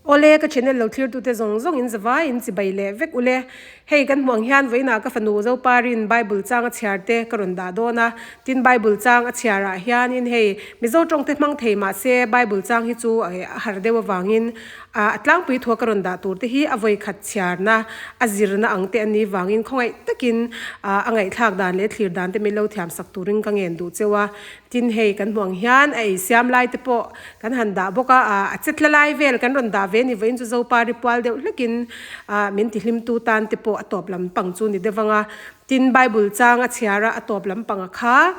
Awle, ka channel lo thlirtute zawng zawng in zavai in chibai leh vek ule. Hei kan hmuh ang hian vawiinah ka fanu Zoparin Bible chang a chhiar te ka rawn dah dawn a. Tin Bible chang a chhiar ah hianin hei Mizo tawng te hmang thei mah se Bible chang hi chu a har deuh avangin a tlangpui thua ka rawn dah tur te hi a vawi khat chhiarna a zirna ang te a nih vangin khawngaih takin a ngaihthlak dan leh thlir dan te min lo thiam sak turin ka ngen duh cheu a. Tin hei kan hmuh ang hian a ei siam lai te pawh kan han dah bawk a, ah a che tla lai vel kan rawn dah ve a ni vawiin chu Zopa ri pual deuh hlekin ah min ti hlim tu tan te pawh a tawp lam pang chu ni deuh vang a. Tin Bible chang a chhiar a, a tawp lam pang a kha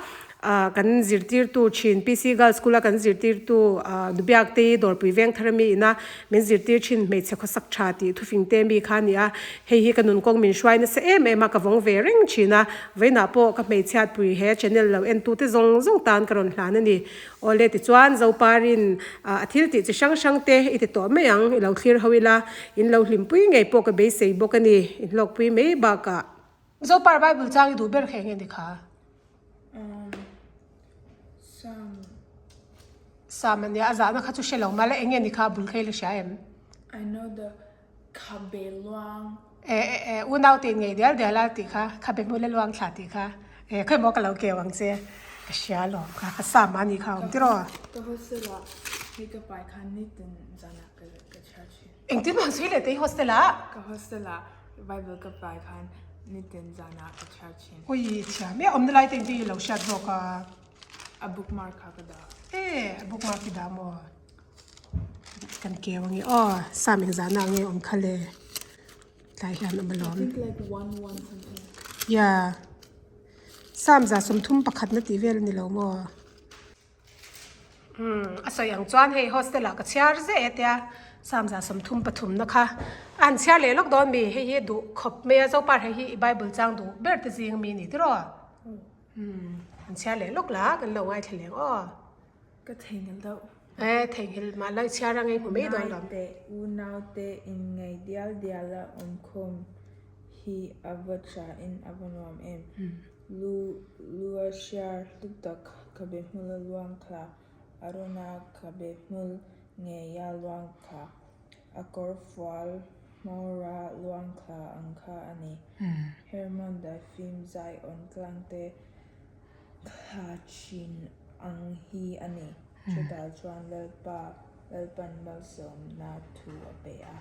ah kan zirtirtu thin PC Girls School a kan zirtirtu ah Dubiak te Dawrpui Vengthar ami ina min zirtir thin hmeichhe khawsak tha tih thufing te mi kha a ni a, hei hi ka nunkawng min hruai nasa em em a ka vawng ve reng thin a, Vawiinah pawh ka hmeichhiatpui he channel lo entute zawng zawng tan ka rawn hlan a ni. Awle tichuan Zoparin a thil tih chi hrang hrang te i ti tawh mai ang, i lo thlir ho ila, in lo hlimpui ngei pawh ka beisei bawk a ni, in hlawkpui mai bakah. Zopar Bible chang i duh ber kha eng nge ni kha? Sam. Sam a nia, a zahna kha chu hre lo mah la eng nge ni kha a bul kha i la hria em? I know the Khabe luang. E e e unau te in ngei dial dial a tih kha, khabe hmul a luang thla tih kha. E khawi maw ka lo keu ang che, ka hria alawm kha, ka sam a nih kha awm tiraw. Ka hostel ah hei ka pai khan nitin zanah ka ka chhiar thin. Engtin maw an sawi leh tei hostel ah? Ka hostel ah bible ka pai khan nitin zanah ka chhiar thin. Ui thiam e, awmna lai te engtin i lo hriat zawk a? A bookmark kha ka dah. E a bookmark i dah maw? Kan keu ange aw sam engzahna ange awm kha le tlai hian awm alawm yeah sam za 31 na tih vel ani lo maw umm a sawi ang chuan hei hostel ah ka chhiar zeh e tia sam za 33 na kha a han chhiar leh lawk dawn mi hei hi duh khawp mai a zopar hei hi i bible chang duh ber te zing ami ni tiraw umm an chhiar leh lawk la kan lo ngaithla leh ang aw. Ka theihnghilh deuh. E, theihnghilh mah la i chhiar ang e, hmu mai dawn lo. Naite, unaute inngaih dial dial a awmkhawm hi a va tha in a va nuam em. Lu lua hriar hlu tak khabe hmul a luang thla, Arona khabe hmul ngei a luang thla, a kawr fual hmawra luang thla ang kha a ni. Hermon daifim Zion tlangte Thla thin ang hi a ni. Chutah chuan Lalpa, Lalpan malsawmna thu a pe a,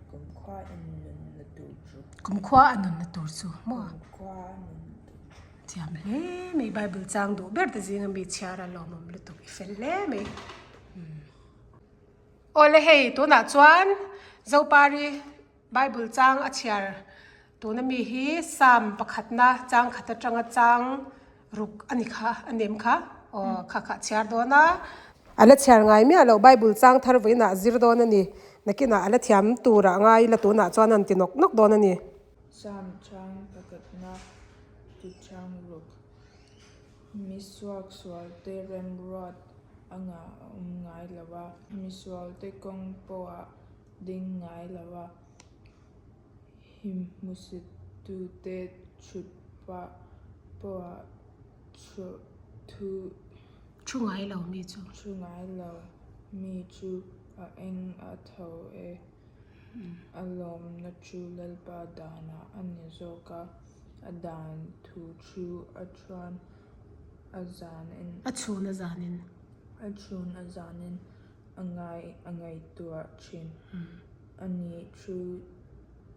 kumkhua in nunna tur chu. Kumkhua a nunna tur chu maw? Kumkhua a nunna tur chu. Thiam hle mai, Bible chang duh ber te zinga mi chhiar a lawmawm lutuk i fel hle mai. Awle hei tunah chuan Zopari Bible chang a chhiar tuna mi hi Psalm pakhatna chang khat atanga chang ruk a ni kha a nem kha aw kha kha a chhiar dawn a. A la chhiar ngai miah loh Bible chang thar vawiinah a zir dawn a ni. Nakinah a la thiam turah ngai ila tunah chuan an ti nawk nawk dawn a ni. Psalm chang pakhatna ti chang ruk. Misuaksualte remruat anga a awm ngai lo a, misualte kawng pawhah ding ngai lo a, himhmusittute chhut pah pawha thu thu ngai lo mi chu. Thu ngai lo mi chu a eng a tho e, a lawmna chu Lalpa danah a ni zawk a, a dan thu chu a chuan a zanin. A chhun a zanin. A chhun a zanin. A ngai a ngaihtuah thin. A nih chu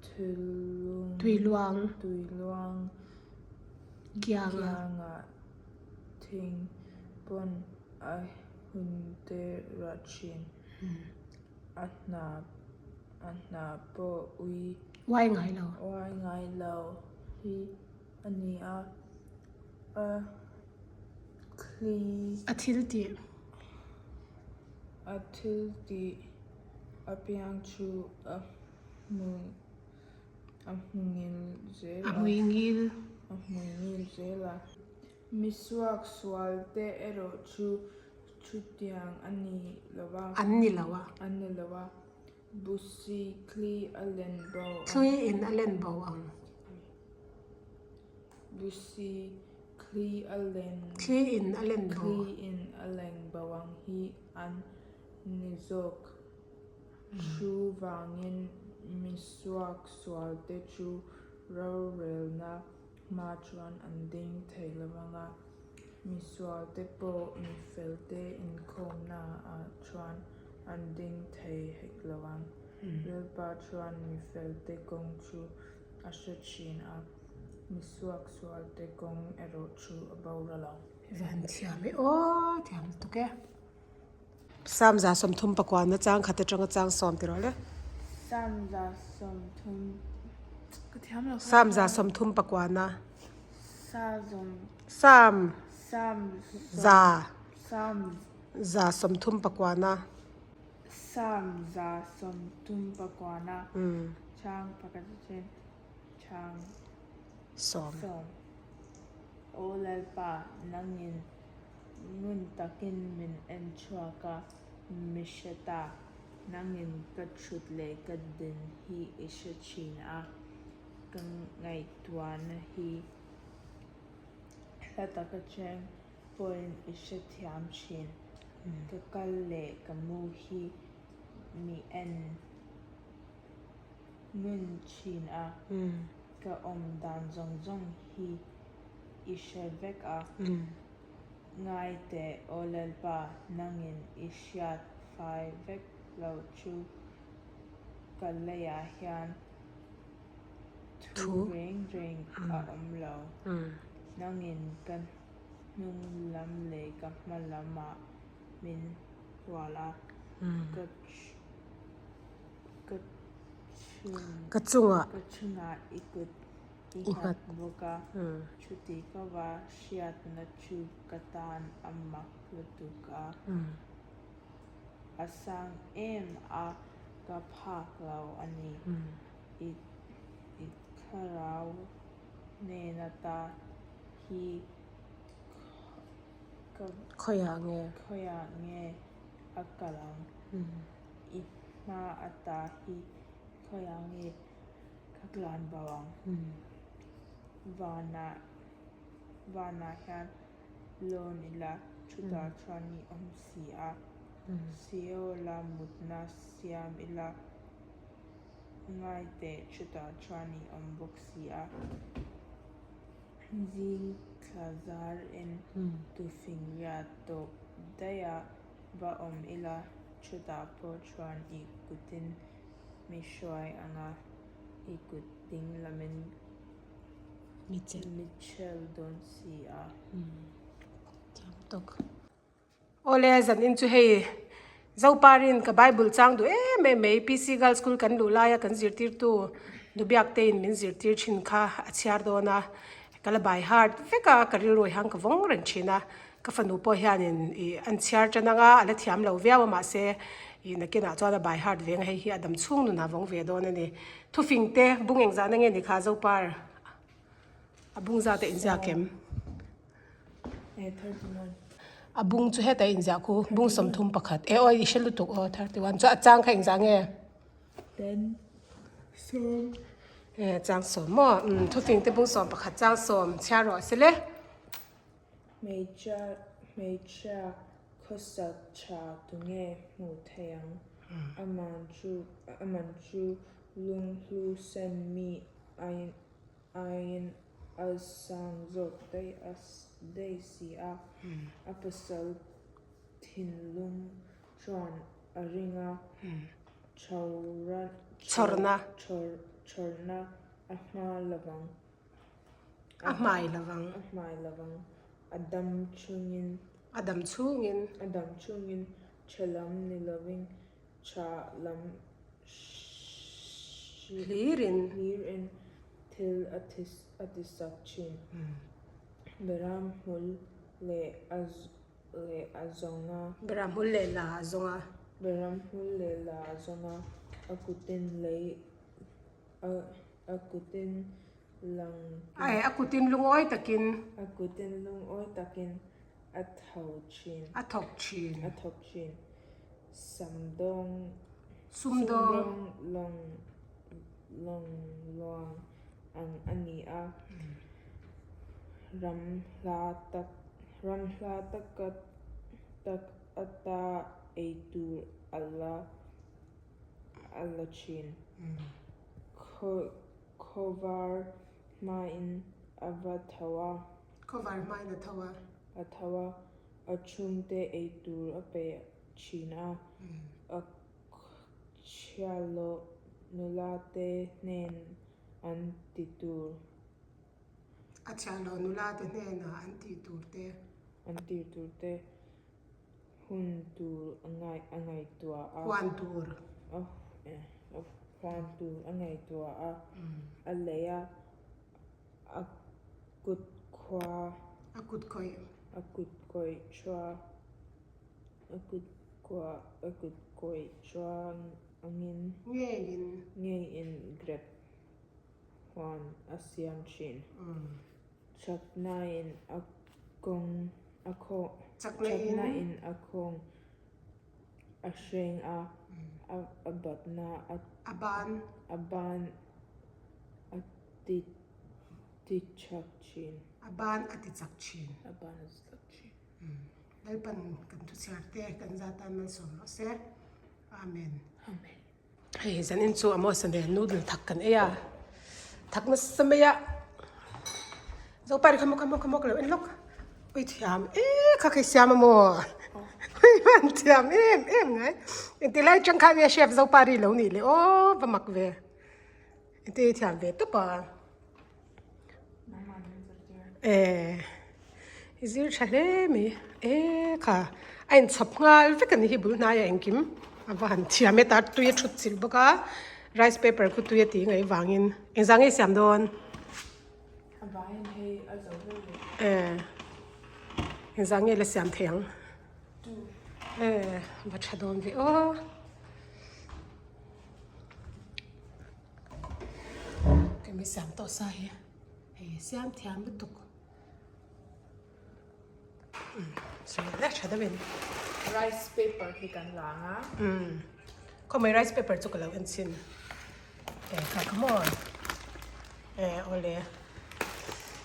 thilung Tuiluang tuiluang kianga kianga thing pawn a hun te ruah thin. A hna a hna pawh ui Uai ngai lo. Uai ngai lo hi a ni a, a thli A thil tih. A thil tih apiang chu a hmu a hmungil zel a. A hmuingil. A hmuingil zel a. Misuak sual te erawh chu chutiang a ni lo a. An ni lo a. An ni lo a. Busi thli a len bo ang. Thli in a len bo ang. Busi thli a len Thli in a len bo. Thli in a leng bo ang hi an ni zawk. Chu vangin mi suaksualte chu rorelna hma chuan an ding thei lo vang a, mi sualte pawh mi felte inkhawmnaah chuan an ding thei hek lo vang. Lalpa chuan mi felte kawng chu a hre thin a, mi suaksualte kawng erawh chu a boral ang. Van thiam e aw, thiam lutuk e. Psalm 35 na chang khat atanga chang sawm ti rawh le. Psalm 30 ka thiam lo. Psalm 34 na. Psalm Psalm Psalm za Psalm 34 na. Psalm 34 na. Chang pakhat chen chang sawm. Sawm. Aw Lalpa nangin Ngun takin min en chhuak a, mi hre ta, nangin ka thut leh ka din hi i hre thin a, ka ngaihtuahna hi hla taka cheng pawhin i hre thiam thin. Ka kal leh ka mu hi mi en ngun thin a, ka awm dan zawng zawng hi i hre vek a. Ngai teh, Aw Lalpa, nangin i hriat fai vek loh chu ka leiah hian thu reng reng a awm lo. Nangin ka hnung lam leh ka hma lamah min hual a, ka ka chungah i kut I nghat bawk a, chuti ka va hriatna chu ka tan a mak lutuk a, a sang em a ka phak lo a ni. I i thlarau hnena ta hi ka Khawiah nge? Khawiah nge a kal ang? I hma ata hi khawiah nge? Ka tlan bo ang. Vanah vanah hian lawn ila chutah chuan i awm si a. Seola mutna siam ila ngai teh chutah chuan i awm bawk si a. Zing thla zar en tufingriat tawp daih a va awm ila chutah pawh chuan i kutin Mi hruai anga i kut ding lamin mi chel dawn si a. Thiam tawk. Awle zanin chu hei Zoparin ka Bible chang duh em em mai PC Girls School kan luh laia kan zirtirtu Nubiak tein min zirtir thin kha a chhiar dawn a, ka la by heart vek a, ka rilru hian ka vawng reng thin a. Ka fanu pawh hianin ih an chhiar tan ang a, a la thiam lo viau a mahse ih nakinah chuan a by heart veng a hei hi a dam chhung nunah vawng ve dawn a ni. Thufing te bung engzahna nge ni kha Zopar a bung zat a inziak em? A bung chu heta inziah khu bung 31 e aw i hre lutuk aw 31 chu a chang kha engzah nge? Ten sawm. E chang sawm maw? Umm thufing te bung 11 chang sawm chhiar rawh se le. Hmeichhia khawsak tha tunge hmuh thei ang? A man chu lunghlu sen mi aiin a sang zawk daih si a. A pasal thinlung chuan a ring a, chhawrna a hma lovang. A hmai lovang. A hmai lovang. A dam chungin. A dam chungin. A dam chungin tha lam ni lovin tha lam hlirin. Hlirin thil a a ti sak thin. Beram hmul leh a leh a zawng a. Beram hmul leh la a zawng a. Beram hmul leh la a zawng a. A kutin lei a. A kutin lang. Ae, a kutin lungawi takin. A kutin lungawi takin a tho thin. A thawk thin. A thawk thin. Samdawng. Sumdawng. Sumdawng lawng lawng luang ang a ni a. Ram hla tak ram hla taka tak ata ei tur a la. a la thin. Khawvar hmain a va tho a. Khawvar hmain a tho a. A tho a, a chhungte ei tur a pe thin a. A chhiahhlawh nula te hnen an ti tur. A chhiahhlawh nula te hnenah an tih tur te. An tih tur te hun tur a ngaihtuah a. Huan tur. Huan tur a ngaihtuah a. A lei a, a kut khua. A kut khawih. A kut kawih thua. A kut kua a kut kawih thua angin. Ngeiin. Ngeiin grep. Huan a siam thin. Chaknain a kawng a khawng chaknain a khawng a hreng a, a batna a a ban a ban a ti ti chak thin. A ban a ti chak thin. A ban a ti chak thin. Lalpan kan thuchhiar te kan zatan malsawm rawh se. Amen. Amen. Hei zanin chu Amos-a nen noodle thak kan ei a, thak nasa mai a, Zopari kha maw kha maw kha maw ka lo en lawk, ui thiam e kha kha i siam a maw, ui an thiam em em ngai, engti lai atang khan nge chef Zopari lo nih le aw va mak ve, engti i thiam ve tawp a. Eh i zir tha hle mai eh kha a inchhawp nghal vek a ni hi bul hnaiah engkim a va han thiam e tar tui a thut chilh bawk a rice paper khu tui a tih ngaih vangin engzah nge i siam dawn eh engzah nge la siam thei ang eh va tha dawn ve aw. Kemi siam tawh sa hi hei siam thiam lutuk umm sawi leh tha deuh in rice paper hi kan la ang a umm khawmai rice paper chu ka lo en chhin eh kha kha maw eh awle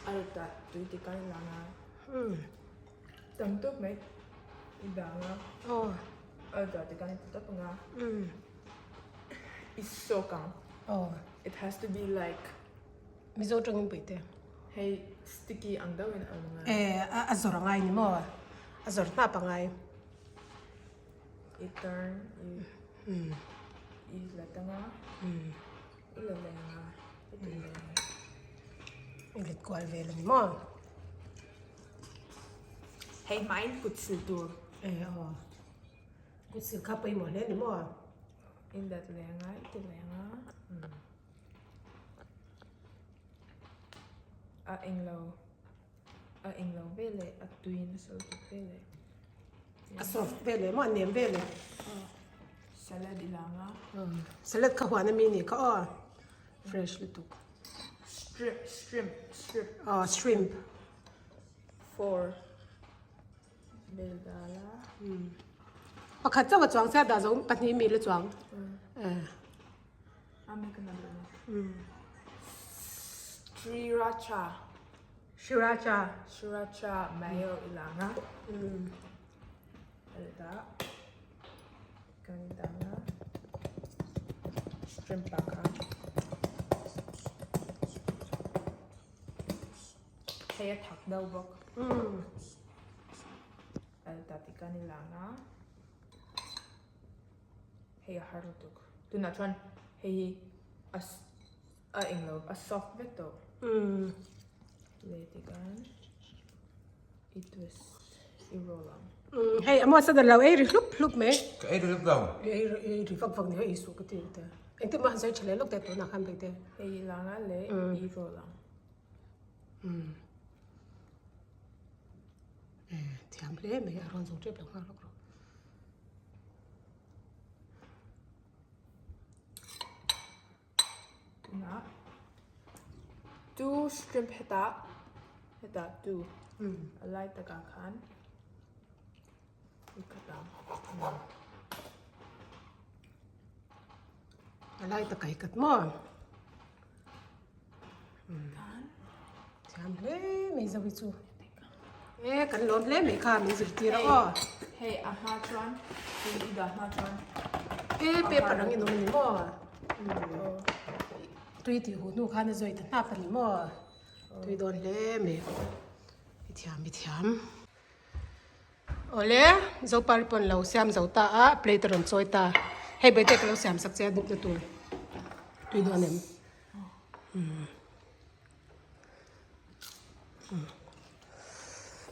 a ritah tui ti kan la ang a umm tam tawk mai i dang a aw a ritah ti kan ti tawp ang a umm. I soak ang. Aw. It has to be like. Mizo tangin pui te. Hei sticky ang deuh in a awm angai. Eh a zawr angai ni maw? A zawr hnap angai. I turn i i la tang a. I la leh ang a. I ti leh ang. I let kual vel a ni maw? Hei hmain kut sil tur. Eh aw. Kut sil kha pawimawh hle a ni maw? In dat leh anga i ti leh anga a englo a englo veleh a tui nasa lutuk veleh a soft veleh maw a nem veleh salad i la anga salad kha huan ami nih kha aw fresh lutuk shrimp shrimp shrimp aw shrimp for. Pakhat chauh a chuang sia dah zo pahnih mil a chuang. Sriracha. Sriracha. Sriracha mayo ilanga. Alda. Kanidanga. Shrimp baka. Hei a thak deuh bawk. Al ta ti kan i lang a. Hei a har lutuk. Tunah chuan hei hi a a englo a soft vek tawh. Leh ti kan i twist i roll ang. Hei a maw sadan lo ei ri hlup hlup mai. Ka ei ri hlup lo. Ei ri vak vak ni ei suh ka ti te. Engtin mah han sawi tha leh lawk teh tunah khan bei te. Hei i lang a leh i roll ang. Eh, thiam hle mai a rawn zo tep lo nghal rawk rawk. Tunah two shrimp hetah hetah two a lai takah khan i khat ang. A lai takah i kat maw? Thiam hle mai Zoe chu. E kan lawm hle mai kha min zirtir a aw. Hei a hma chuan tui i dah hma chuan. E paper ang in awm a ni maw? Tui tih huh hnu khan a zawi ta hnap a ni maw? Tui dawn hle mai. I thiam i thiam. Awle Zopari pawn lo siam zo ta a plate a rawn chawi ta. Hei Bawihtei ka lo siam sak che a dupna tur. Tui dawn em?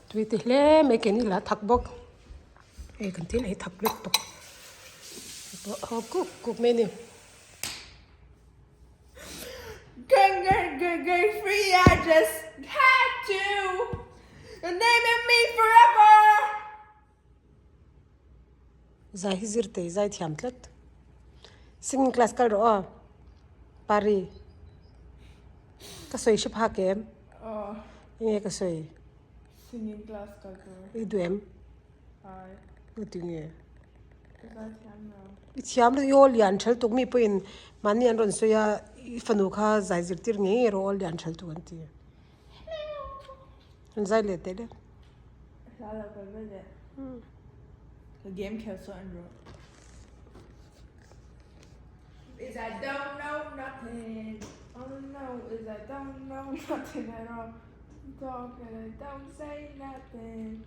Tui ti hle mai ke ni la thak bawk hei kan thil ei thak lek tawp pawh haw kuk kuk mai a ni. Gang gang gang gang free I just had to Name in me forever. Zai hi zir tei zai thiam tlat. Singing class kal rawh aw. Pari. Ka sawi hre phak em? Aw. Enge ka sawi? Singing class kal tur. I duh em? Ai. Nga ti nge? Ka zai thiam lo. I thiam lo i aw lian thal tuk mi pawhin mahni an rawn sawi a i fanu kha zai zirtir ngei ngei rawh aw lian thal tuk an ti. An zai leh teh le. Hla lo kal ve leh. Ka game khel saw an rawh. Is I don't know nothing. All I know is I don't know nothing at all. Talk and I don't say nothing.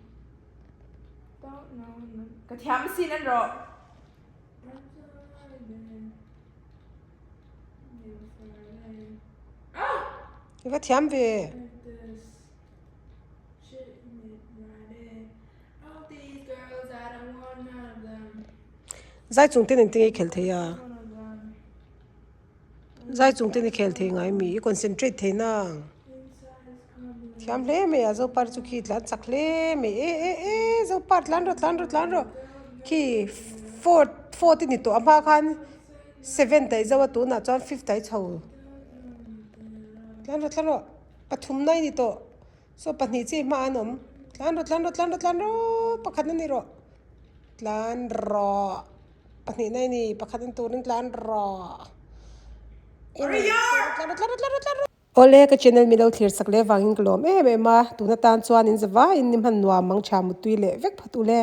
Don't know nothing. Ka thiam sin an rawh. I va thiam ve. Zai chung ten engtin nge i khel thei a? Zai chung ten i khel thei ngai mi? I concentrate thei nang. Thiam hle mai a Zopar chu khi tlan chak hle mai e e e Zopar tlan rawh tlan rawh tlan rawh khi fourth fourth i ni tawh a hma khan seventh a i zo a tunah chuan fifth a i chho tlan rawh tlan rawh pathum na i ni tawh saw pahnih chiah i hma an awm tlan rawh tlan rawh tlan rawh tlan rawh pakhat na ni rawh tlan rawh pahnih na i ni pakhat an turin tlan rawh tlan rawh tlan rawh tlan rawh tlan rawh. Awle ka channel mi lo thlir sak leh vangin ka lawm em em a, tuna tan chuan in za vaiin ni hman nuam mang tha mutui leh vek phat ule.